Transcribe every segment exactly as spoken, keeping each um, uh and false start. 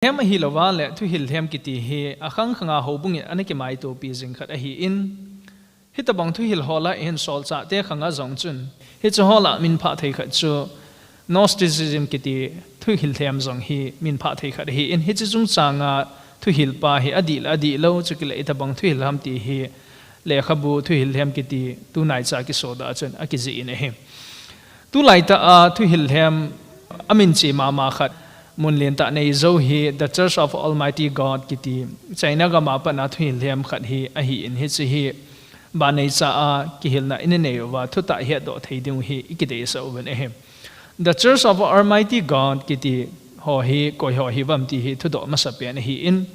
Hilhem ahilouva le thuhil lhem kiti hi akhang khanga houbung in ana kimaitopi jing khat ahin, hitobang thuhil ho lah a hin solchahte khanga jong chun hiche ho lah a minphah thei khat chu Gnosticism kiti thuhil lhem jong hi minphah thei khat ahin, hiche chungchanga thuhil pa hi adih le adihlou, chukit le itobang thuhil ham ti hi lekhabu thuhil lhem kiti tunaicha kisodoh a chun akijih in ahi. Tulaitah a thuhil lhem amin che mama khat, mun lentah nei jou hi The Church of Almighty God kiti China gam a pat a thuhil lhem khat hi ahin, hiche hi vanneicha a kihilna ina nei uva thutah hetdoh thei diu hi ikideisah uvin ahi. The Church of Almighty God kiti ho hi koi ho hiuvem ti hi thudoh masapen ahin,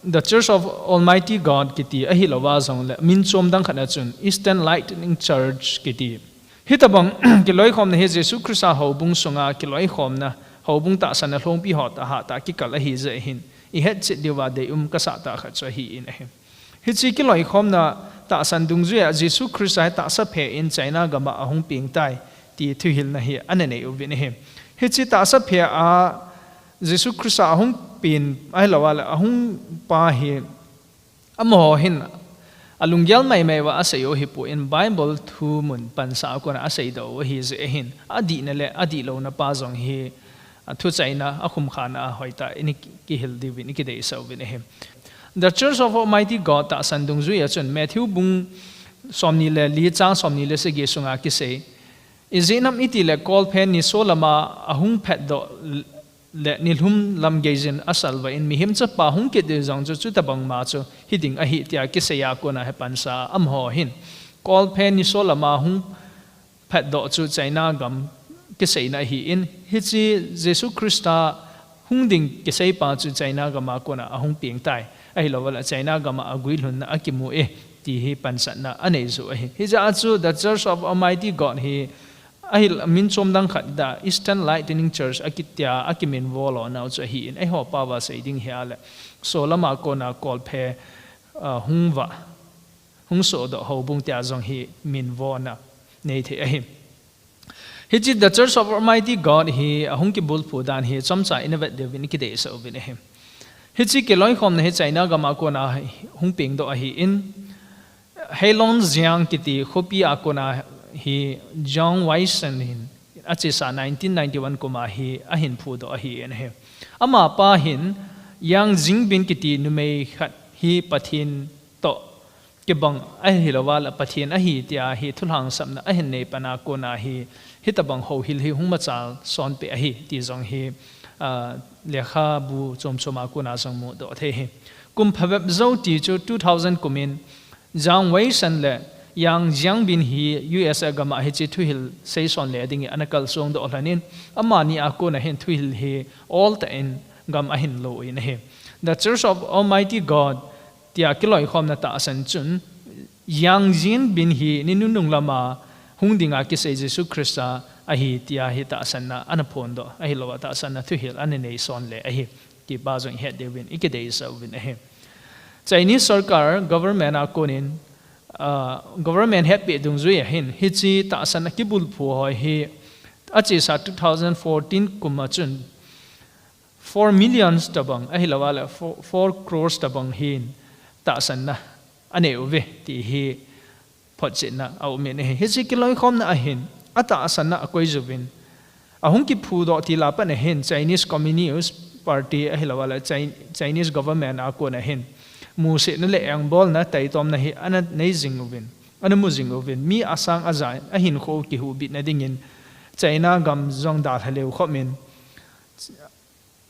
The Church of Almighty God kiti ahilouva jongle min chom dang khat a chun Eastern Lightning Church kiti, hitobang kiloikhomna hi Jesu Christa houbung sunga kiloikhomna, houbung tahsanna lhongpi ho tahtah kikal ahijeh hin ihetchet diuva deium kasah tah khat chu ahin ahi. Hiche kiloikhomna tahsan dungjuia Jesu Christa hi tahsa phe in China gam a ahung peng tai ti thuhilna hi ana nei uvin ahi. Hiche tahsa phe a Jesu Christa ahung peng ahilouva le ahung pa hi amaho hin alunggel maimai uva asei u hipon, Bible thu mun pansa a kona aseidoh u ahijeh hin adihna le adihlouna pa jong hi athuchaina, akhumkhana a hoitah a ini kihil diuvin ikideisah uvin ahi. The Church of Almighty God tahsan dungjuia chun Matthew bung somni le li chang somni le sagi sunga kisei, ijeh inem itile kolphe nisolama ahung phatdoh le nilhum lam geiyin asalvah in Mihem Chapa hung kit ding jong chu chutobang ma chu hiding ahi tia kisei a kona hi pansa a amaho hin kolphe nisolama hung phatdoh chu China gam kiseina ahin, hiche Jesu Christa hung ding kisei pa chu China gam a kona ahung peng tai, ahilouva le China gam a aguilhunna akimu e ti hi pansatna anei u ahi. Hijeh a chu The Church of Almighty God hi ahi min chom dang khat The Eastern Lightning Church akitia akiminvo lona u chu ahin, eiho pao va sei ding hia le solama kona kolphe, ah, hung vah, hung sodoh houbung tia jong hi minvona nei thei ahi. Hiche The Church of Almighty God hi ahung kibulphu dan hi chomcha ina vet diuvin ikideisah uvin ahi. Hiche kiloikhomna hi China gam a kona hung pengdoh ahin, Heilongjiang kiti khopi a kona hi Zhang Weishan hin achesa nineteen ninety-one kum a hi ahin phudoh ahin ahi. Amapa hin Yang Xiangbin kiti numei khat hi Pathen toh kibang ahilouva le Pathen ahi tia hi thulhangsapna ahin nei pan a kona hi hitobang houhil hi hung machal sonpeh ahi ti jong hi, ah, lekhabu chomchom a kona jong mudoh thei ahi. Kum phabep jou ti chu two thousand kum in Zhang Weishan le Yang Xiangbin hi U S A gam a hiche thuhil seison le dingin ana kalsongdoh lhonin, amani a kona hin thuhil hi oltah in gam ahin lo in ahi. The Church of Almighty God tia kiloikhomna tahsan chun Yang Xiangbin hi ni nunung lama hung dinga kisei Jesu Christa ahi tia hi tahsanna ana phondoh ahilouva tahsanna thuhil ana neison le ahi ti pa jong ihet diuvin ikideisah uvin ahi. Chinese sorkar government a konin, ah, government hetpeh dungjuia hin hiche tahsanna kibulphu ho hi achesa two thousand fourteen kum a chun four millions tobang ahilouva le four, four crores tobang hin tahsanna anei uve ti hi photchetna aumin ahi. Hiche kiloikhomna a hin atahsanna akoi uvin, ahung kiphudoh til a pat a hin Chinese Communist Party ahilouva le Chi-, Chinese government a kona hin musetna le engbolna taitomna hi ana nei jing uvin, ana mu jing uvin, mi asang aja in ahinkho kihuhbitna dingin China gam jong dalha leu khomin,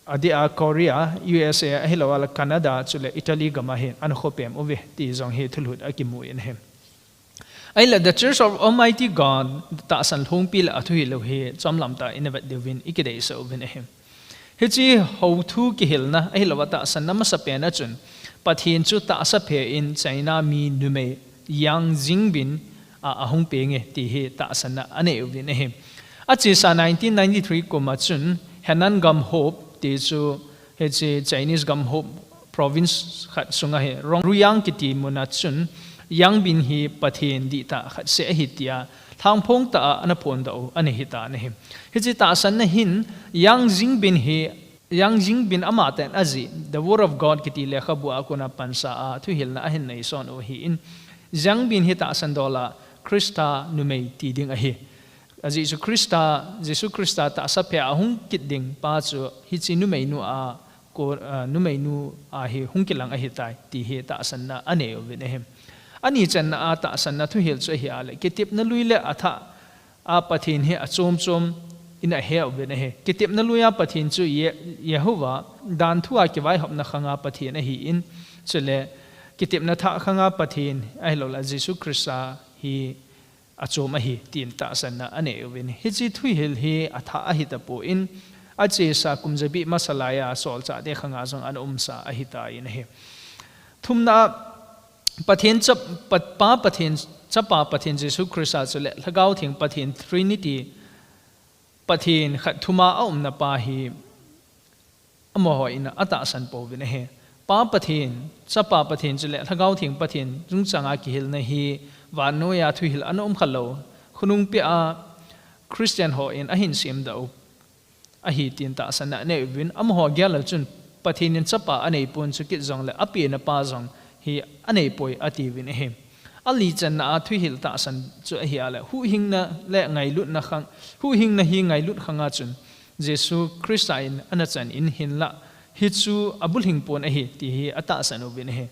adeh a Korea, U S A ahilouva le Canada chule Italy gam a hin ana khopem uve ti jong hi thulhut akimu in ahi. Ahile The Church of Almighty God tahsan lhongpi le athuhil u hi chomlam tah a ina vet diuvin ikideisah uvin ahi. Hiche houthu kihilna ahilouva tahsanna masapen a chun Pathen chu tahsa phe in China mi numei Yang Xiangbin a, ahung peng e ti hi tahsanna anei uvin ahi. Achesa nineteen ninety-three kum a chun Henan gam hop ti chu hiche Chinese gam hop province khat sunga hi Rongruyang kiti mun a chun Xiangbin hi Pathen dihtah khat seh ahi tia lhangphong tah a ana phondoh u ana hitan ahi. Hiche tahsanna hin Yang Xiangbin hi Yang Xiangbin ama ten ajih, The Word of God kiti lekhabu a kona pansa a thuhilna ahin nei son u ahin, Xiangbin hi tahsan dol a Christa numei ti ding ahi. Ajeh chu Christa, Jesu Christa tahsa phe a hung kit ding pa chu hiche numeinu a, ko, ah, numeinu a hi hung kilang ahitai ti hi tahsanna anei uvin ahi. Ani channa a tahsanna thuhil chu ahi a le, kitepna lui le athah a Pathen hi achom chom in ahe uvin ahi. Kitepna lui a Pathen chu Ye-, Jehovah, dan thu a kivaihopna khang a Pathen ahin, chule kitepna thah khang a Pathen ahilou le Jesu Christa hi achom ahi, tin tahsanna anei uvin. Hiche thuhil hi athah ahi tapon, achesa kum jabi masa lai a solchahte khang a jong ana umsa ahitan ahi. Thumna a, Pathen Chap-, Pa, Pa Pathen, Chapa Pathen Jesu Christa chule Lhagao Theng Pathen Trinity, Pathen khat thum a aumna pa hi amaho in atahsan pouvin ahi. Pa Pathen, Chapa Pathen chule Lhagao Theng Pathen chungchang a kihilna hi vannoi a thuhil ana um khalou, khonung pia a Christian hon ahin semdoh u ahi tin tahsanna anei uvin, amaho gel a chun Pathen in Chapa anei pon, chukit jongle apenna Pa jong hi anei poi atiuvin ahi. Ali channa a thuhil tahsan chu ahi a le, huhhingna le ngailutna khang, huhhingna hi ngailut khang a chun Jesu Christa in ana chan in, hinlah hichu abulhing pon ahi ti hi atahsan uvin ahi.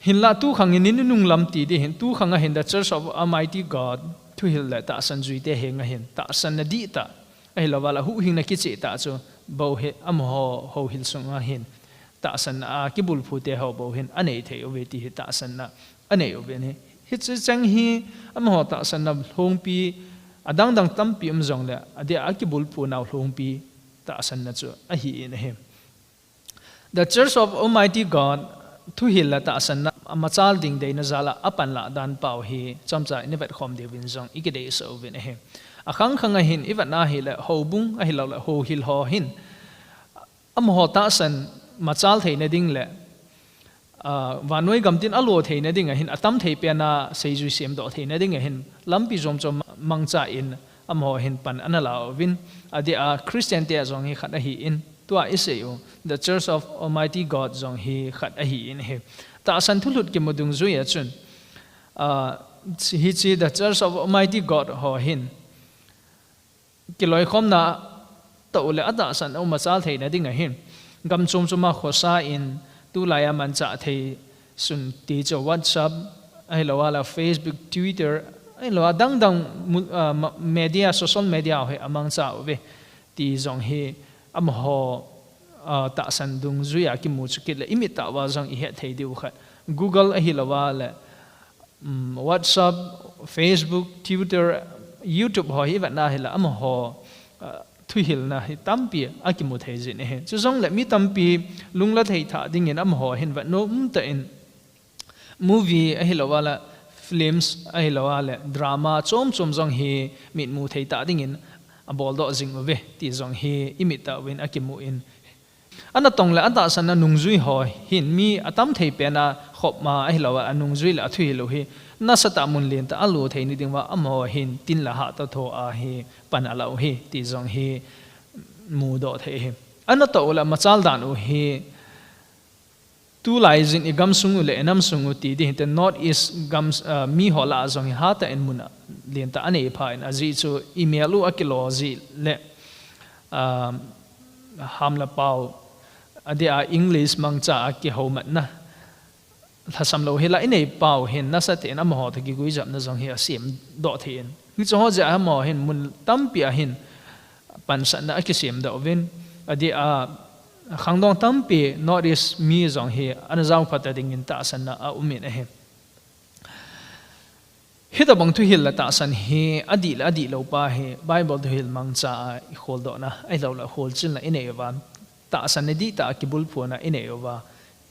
Hinlah tukhang in, in nung lam ti ding hin, tukhang a hin The Church of Almighty God thuhil le tahsan juite henga hin tahsanna dihtah, ahilou le huhhingna kichehtah chu bou hi amaho houhil sunga hin tahsanna a kibulphute ho bou hin anei thei uve ti hi tahsanna anei uvin ahi. Hiche cheng hi amaho tahsanna lhongpi, adang dang tampi um jongle, adeh a kibulphu nau lhongpi tahsanna chu ahin ahi. The Church of Almighty God thuhil le tahsanna amachal ding deina jal a apanlah dan pau hi chomcha in ivet khom diuvin jong ikideisah uvin ahi. Akhang khang a hin ivet na hile, houbung ahilou le houhil ho hin amaho tahsan machal theina ding le, ah, vannoi gam tin alo theina ding a hin, atam thei pen a seijui semdoh theina ding a hin lampi jom chom mangcha in amaho hin pan ana la uvin, adeh a Christian te a jong hi khat ahin, tua isei u The Church of Almighty God jong hi khat ahin ahi. Tahsan thulhut kimu dungjui a chun, ah, hiche The Church of Almighty God ho hin kiloikhomna tah u le atahsan a um machal theina ding a hin, gam chom chom a khosa in, tulai a manchah thei sun ti chu WhatsApp, ahilou le Facebook, Twitter, ahilou le dang dang mu-, ah, ma-, media, social media ho hi amangcha uve ti jong hi amaho, ah, tahsan dungjui a kimu chukit le imit tah uva jong ihet thei diu khat. Google ahilou le, um, WhatsApp, Facebook, Twitter, YouTube ho hi ivet na hile amaho, ah, thuhilna hi tampi akimu thei jin ahi. Chujongle mi tampi lungla thei tha ding in amaho hin vetnom tah in movie ahilou le films ahilou le drama chom chom jong hi mitmu thei tah ding in aboldoh jing uve ti jong hi imit tah uvin akimu in, anatong le atahsan a nungjui ho hin mi atam thei pen a khop ma ahilou le anungjui le athuhil u hi nasatah mun lentah a alo theina ding uva amaho hin tin le hah toh tho a hi pan ala u hi ti jong hi mudoh thei ahi. Anatoh u le machal dan u hi tulai jin i gamsung u le i namsung u ti ding hite, North East gam, ah, mi ho lah a jong hi hatah in mun a lentah anei pha in, ajeh chu email u akilo jeh le, ah, ham le pau, adeh a English mangcha a kihoumatna lhasam lou hi la inei pau hin nasatah in amaho toh kiguijopna jong hi asemdoh thei in, hiche ho jeh a amaho hin mun tampi a hin pansatna akisemdoh uvin, adeh a khangdong tampi North East mi jong hi ana jaophat ta ding in tahsanna aum in ahi. Hitobang thuhil le tahsan hi adih le adihlou pa hi Bible thuhil mangcha a ikholdohna ahilou le kholchilna inei uva, tahsan na dihtah a kibulphuna inei uva,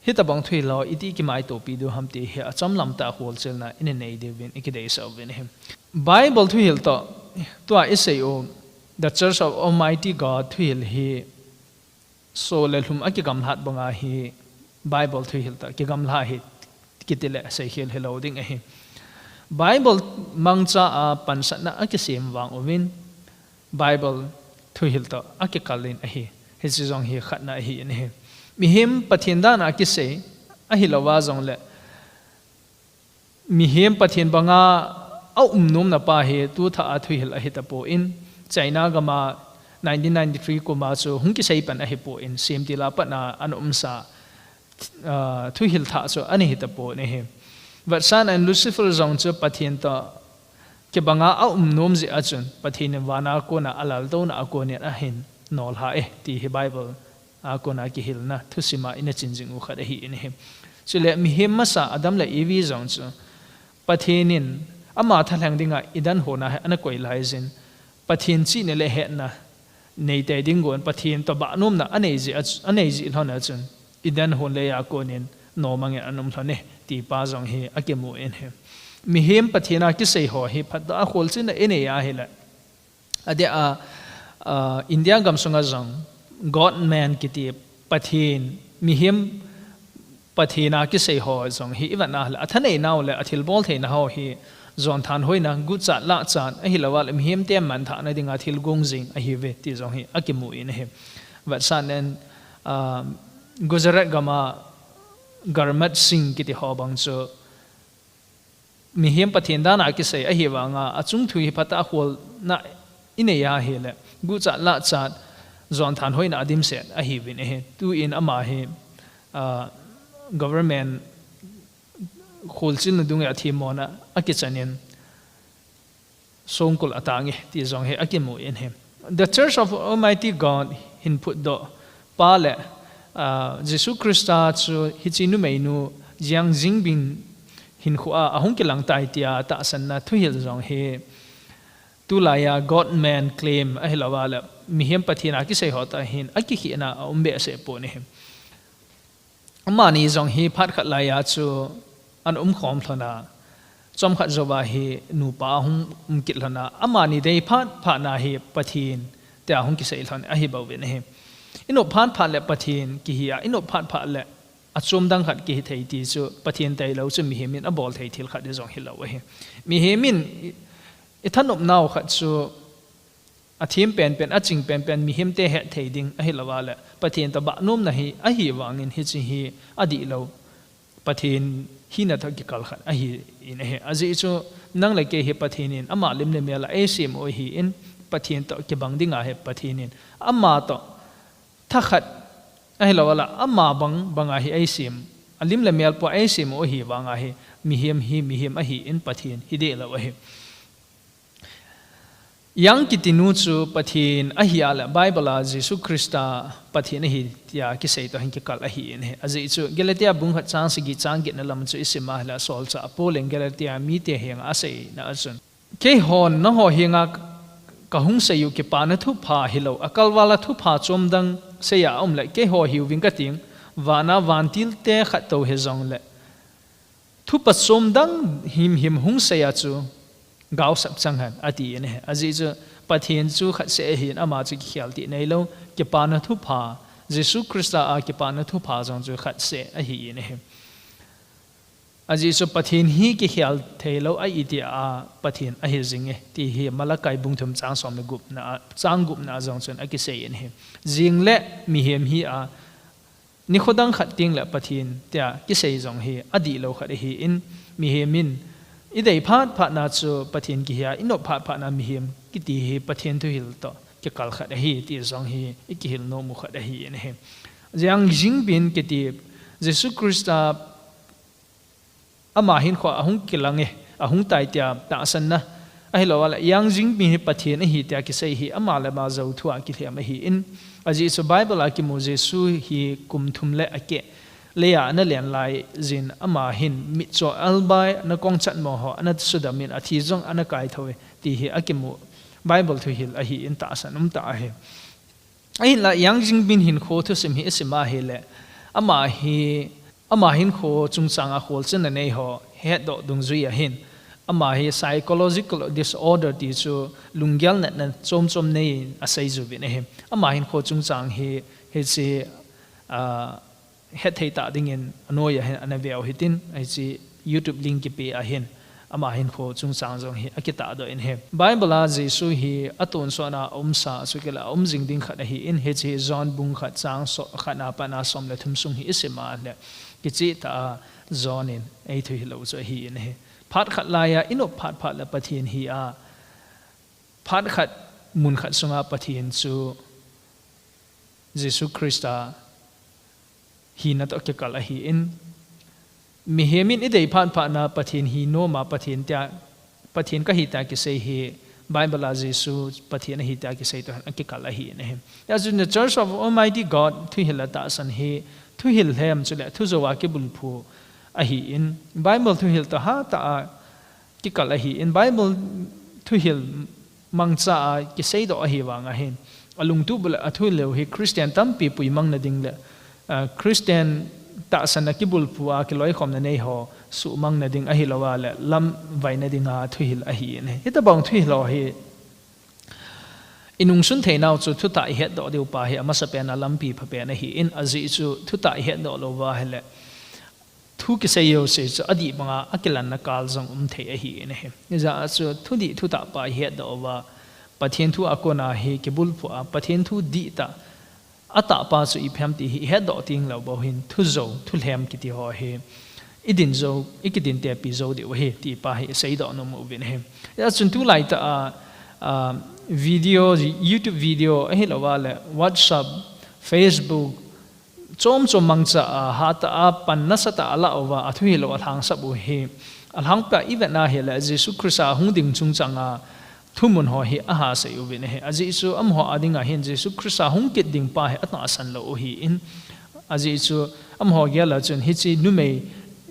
hitobang thuhil ho iti kimaitopi diu ham ti hi achomlam tah a kholchilna ina nei diuvin ikideisah uvin ahi. Bible thuhil toh tua isei u The Church of Almighty God thuhil hi so le lhum a kigamlhat banga hi Bible thuhil toh kigamlha hi kiti le seikhel hilou ding ahi. Bible mangcha a pansatna akisem vang uvin Bible thuhil toh akikal in ahi. Hiche jong hi khatna ahi in ahi. Mihem Pathen dan a kisei, ahilouva jongle, mihem Pathen banga aum nomna pa hi tu thah a thuhil ahi tapon, China gam a nineteen ninety-three kum a chu hung kisei pan ahi pon, semtil a pat a ana umsa, ah, thuhil thah chu ana hi tapon ahi. Vetsahnan Lucifer jong chu Pathen toh kibanga aum nom jeh a chun, Pathen in van a kona alaltouna a konin ahin nolha e, ti hi Bible a kona kihilna thusim a ina chin jing u khat ahi in ahi. Chule mihem masa Adam le Evi jong chu, Pathen in ama thalheng dinga Eden hon a hi ana koi laijin, Pathen chihna le hetna nei tei ding gon, Pathen toh bah nomna anei jeh a chu, anei jeh lhon a chun, Eden hon lei a konin nom angin ana um lhon e, ti pa jong hi akimu in ahi. Mihem Pathen a kisei ho hi phatah a kholchilna inei ahile, adeh a, ah, India gam sunga jong God man kiti Pathen, mihem Pathen a kisei ho jong hi ivet na le, athaneinau le athilbol theina ho hi, jon thanhoina, guchat lachat, ahilouva le mihem te manthahna dinga thil gong jing ahiuve ti jong hi akimu in ahi. Vetsahnan, ah, Gujarat gam a Gurmeet Singh kiti ho bang chu, mihem Pathen dan a kisei ahivanga, achung thu hi phatah a kholna inei ahile, guchat lachat, jon thanhoina a dimset ahiuvin ahi. Tuin ama hi, ah, government kholchilna dunga athemmona akichanin, songkul atang e, ti jong hi akimu in ahi. The Church of Almighty God hin phutdoh pa le, ah, Jesu Christa chu hiche numeinu Jiang Jingbin hinkhoa ahung kilang tai tia tahsanna thuhil jong hi, tulai a God man claim ahilouva le, mihem Pathen a kisei ho toh hin akikhehna aum behseh pon ahi. Amani jong hi phat khat lai a chu ana umkhom lhon a, chomkhat jouva hi nupa ahung um kit lhon a, amani dei phat phat na hi Pathen tia hung kisei lhon ahi bouvin ahi. Inop phat phat le Pathen kihi a, inop phat phat le achom dang khat kihi thei ti chu Pathen tailou chu mihem in abol thei thil khat jong hilou ahi. Mihem in i, ithanop nau khat chu athem penpen, aching penpen, mihem te het thei ding ahilouva le, Pathen toh bah nomna hi ahivangin hiche hi adihlou Pathen hina toh kikal khat ahi in ahi. Ajeh chu nang le kei hi Pathen in ama lim le mel a eisem u ahin, Pathen toh kibang dinga hi Pathen in ama toh thakhat ahilouva le, ama bang banga hi eisem, alim le mel pua eisem u ahivanga hi, mihem hi mihem ahin, Pathen hi dehlou ahi. Yang kiti nu chu Pathen ahi a le, Bible a Jesu Christa Pathen ahi tia kisei toh hin kikal ahi in ahi. Ajeh chu Galatia bung khat chang sagi chang getna lam chu isim a ahile, asolchah Paul in Galatia mite henga aseina a chun, keihon nangho henga kahung sei u kipana thupha hilou, akalval a thupha chom dang sei a aum le, keiho hiuving kating, van a vantil te khat tou hijongle, thupha chom dang himhim hung sei a chu gaosap chang hen, ati in ahi. Ajeh chu Pathen chu khat seh ahin, ama chu kikhel tih neilou, kipana thupha, Jesu Christa a kipana thupha jong chu khat seh ahi in ahi. Ajeh chu Pathen hi kikhel theilou ahi tia Pathen ahi jing e, ti hi Malachi bung thum chang som le gupna a, chang gupna a jong chun akisei in ahi. Jing le mihem hi a, nikho dang khat teng le Pathen tia kisei jong hi adihlou khat ahin, mihem in idei phat phat na chu Pathen kihi a, inop phat phat na mihem kiti hi Pathen thuhil toh kikal khat ahi ti jong hi ikihil nom u khat ahi in ahi. Jiang Jingbin kiti Jesu Christa ama hinkhoa ahung kilang e, ahung tai tia tahsanna ahilouva le, Yang Jingbin hi Pathen ahi tia kisei hi ama le ama jou thua kilhem ahin, ajeh chu Bible a kimu Jesu hi kum thum le akeh lei a ana len lai jin, ama hin mitcho albai, ana kongchat mo ho ana sudam in, athi jong ana kaithou e, ti hi akimu Bible thuhil ahin tahsan um tah ahi. Ahinla Yang Jingbin hinkho thusim hi isim a ahile, ama hi, ama hinkho chungchang a kholchilna nei ho hetdoh dungjui ahin, ama hi psychological disorder ti chu lunggel natna chom chom nei in asei jiuvin ahi. Ama hinkho chungchang hi, hiche, ah, hetthei tah dingin anoi a hin ana veu hitin, hiche YouTube link kipe a hin, Ama hinkho chungchang jong hi akitahdoh in ahi. Bible a Jesu hi atonsot a aumsa, chukit le aum jing ding khat ahin, hiche hi John bung khat chang so-, khat na pat a som le thum sung hi isim a le, kicheh tah a John in eithuhil u chu ahin ahi. Phat khat lai a inop phat phat le Pathen hi a, phat khat, mun khat sunga Pathen chu Jesu Christa hina toh kikal ahin, mihem in idei phat phat na Pathen hi nom a Pathen tia, Pathen kahi tia kisei hi, Bible a Jesu Pathen ahi tia kisei toh akikal ahin ahi. Hijeh chun The Church of Almighty God thuhil le tahsan hi, thuhil lhem chule thujou a kibulphu ahin, Bible thuhil toh hatah a kikal ahin, Bible thuhil mangcha a kiseidoh ahi vang ahin, alungtup le athuhil u hi Christian tampi puimang na ding le, ah, Christian tahsan a kibulphu a kiloikhomna nei ho suhmang na ding ahilou a le lamvai na dinga thuhil ahin ahi. Hitobang thuhil ho hi inungsun theinau chu thutah ihetdoh diu pa hi amasapen a lampi phapen ahin, ajeh chu thutah ihetdoh lou va ahile thu kisei jouse chu adih banga akilanna kal jong um thei ahin ahi. Hijeh a chu thudih thutah pa ihetdoh uva, Pathen thu a kona hi kibulphu a, Pathen thu dihtah, atahpa chu ipi ham ti hi ihetdoh tenglou bou hin, thujou, thulhem kiti ho hi idin jou, ikidin tepi jou diu ahi, ti pa hi iseidoh nom uvin ahi. Hijeh chun tulaitah a, a, video, YouTube video ahilou a le WhatsApp, Facebook, chom chom mangcha a, hatah a pan nasatah a alah uva, athuhil u alhangsap u hi, alhangpia ivet na hile, Jesu Christa hung ding chungchang a thumun ho hi ahasei uvin ahi. Ajeh chu amaho a dinga hin Jesu Christa hung kit ding pa hi atahsan lou u ahin, ajeh chu amaho gel a chun hiche numei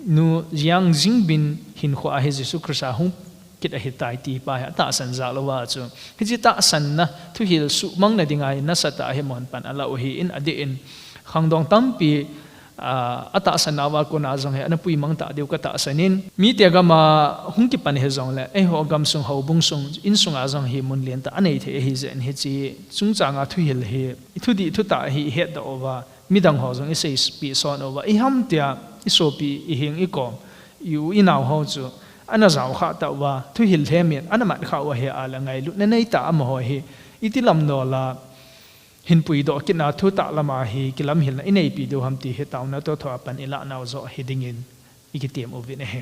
nu Yang Xiangbin hinkho a hi Jesu Christa hung kit ahitai ti pa hi atahsan jal uva chu, hiche tahsanna thuhil suhmang na dinga hi nasatah a hi amahon pan alah u ahin, adeh in khangdong tampi, ah, atahsan nauva kona jong hi ana puimang tah diu katahsan in, mite gam a hung kipan hijongle, eiho gamsung houbung sung, insunga jong hi mun lentah anei thei ahi jeh in hiche chungchang a thuhil hi, ithudih thutah hi ihetdoh uva, midang ho jong iseipeh son uva, iham tia isopi, iheng, ikom, i-u inao ho chu ana jaokhah tah uva, thuhil lhem in ana matkhah u ahi a le ngailutna neitah amaho hi iti lamnol a hin puidoh kitna thutah lama hi kilamhilna ineipi diu ham ti hi taona toh thoa pan ilah nau joh hi dingin ikitem uvin ahi.